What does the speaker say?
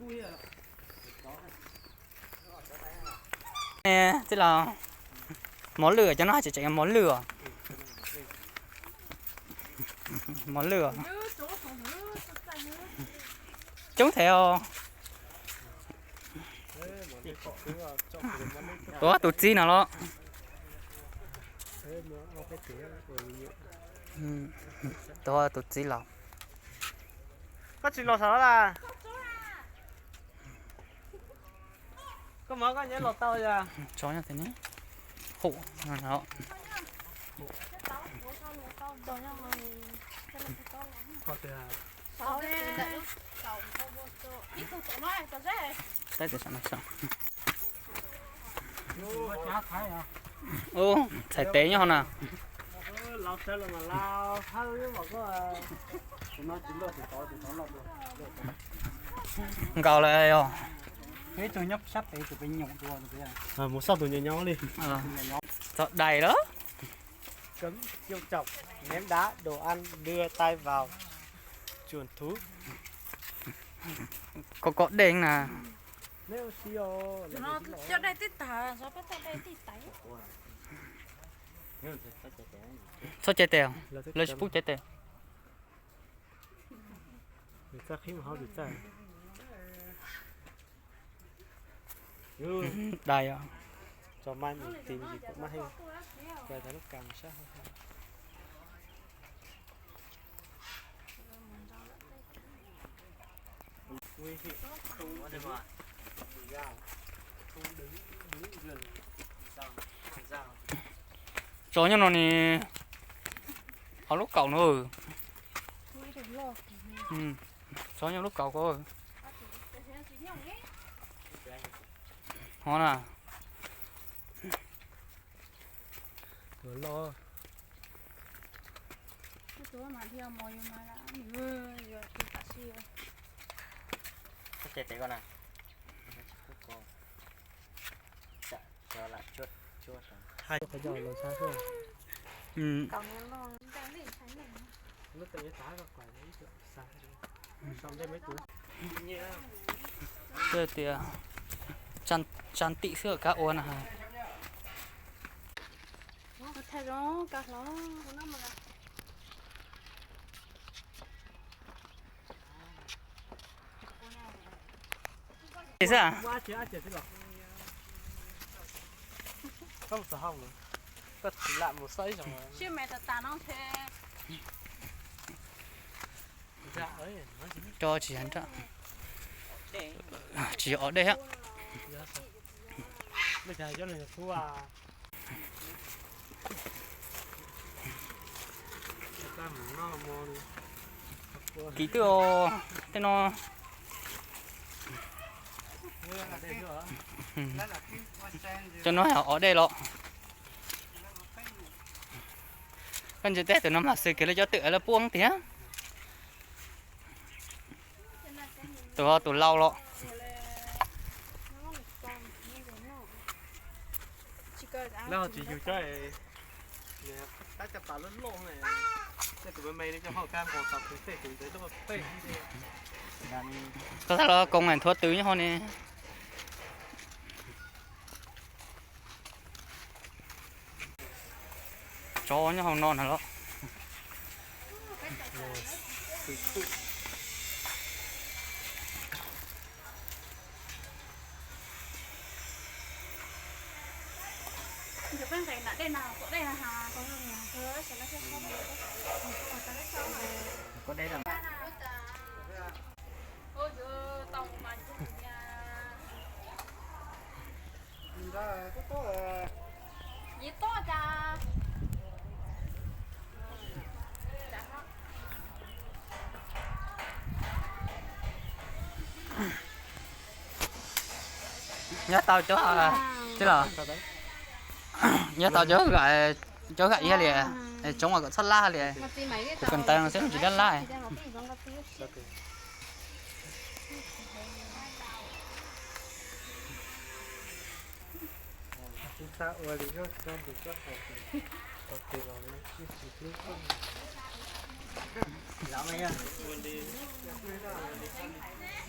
Tij laug, mos lwj, cov no tseem tseem mos lwj os. Mos lwj os. Coob thiab os. Tuav tus txiv no los. Tuav tus txiv los. Koj tsis los saum no las? Koj mov koj nyob los tau yog? Tso nyob tes ne. Hum. Saib tes saum no saum. Ub, txhais tes nyob hauv na. Nkaus lawm os. Mus xauj tus nyob nyob li. Txog dais lawm. Cấm giêu chọc, ném đá, đồ ăn, đưa tay vào chuồng thú. Koj koj dej na. Txhob cais tes, lawv tsis pub cais tes. Dais os. Tsov nyob no ne, hauv lub kaum no. Tsov nyob lub kaum ko. Ho na. Twb tias tsa ntim xwb kab ua na. Xwb. Koj tsis lam mus xauj ib zaug. Tso tsis yog nraj, tsis yog os dej thiab. Kim twb os, tej no. Cov no yog os dej los. Koj ntsia teb tus no mas xws kiag li cov twm lawv puab tiag. Tus tus lau los. Lawv tsis yug cov tab cov pas loj loj, tej tus me me li cov hauv kaj nkaus tau tus tej tus ntawd tuaj peb. Koj txhob los koom nthuav tws nyob hauv ne. Tsov nyob hauv no na los. Nyob tau cov, tij laug, nyob tau cov, cov gam iab li, tsoov kom txhob lab li. Kuv kawm ntawv no xwb tsis lab lab.